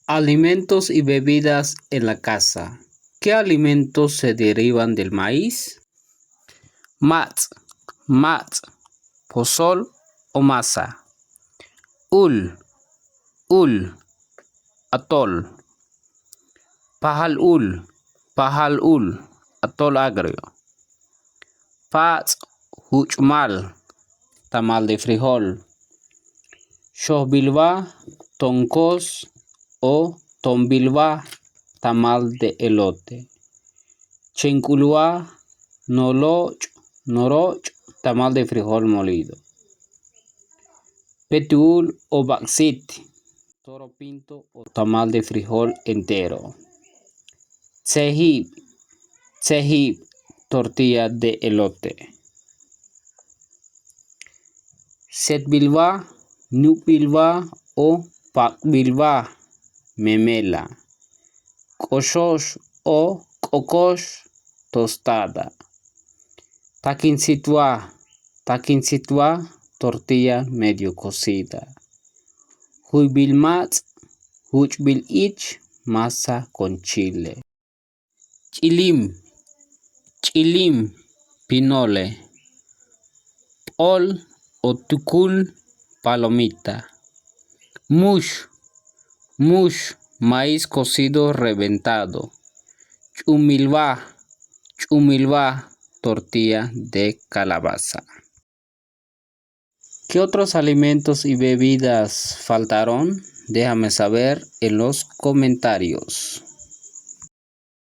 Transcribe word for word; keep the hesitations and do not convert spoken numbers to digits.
Alimentos y bebidas en la casa. ¿Qué alimentos se derivan del maíz? Mats', mats', pozol o masa. Ul, ul, atol. Pajal ul, pajal ul, atol agrio. Pats', juch'mal, tamal de frijol. Xojbilwa, tonkos o tombilwa, tamal de elote. Chenk'ulwa, noloch', noroch', tamal de frijol molido. Petu'ul o bak'sit, toro pinto o tamal de frijol entero. Tsejib, tsejib, tortilla de elote. Setbilwa, nubbilwa o pak'bilwa, memela. K'oxox o k'okox, tostada. Takinsitwa, takinsitwa, tortilla medio cocida. Juybil mats', juch'bil ich, masa con chile. Ch'ilim, ch'ilim, pinole. P'ol o tukul, palomita. Mux, mux, maíz cocido reventado. Ch'umilwa, ch'umilwa, tortilla de calabaza. ¿Qué otros alimentos y bebidas faltaron? Déjame saber en los comentarios.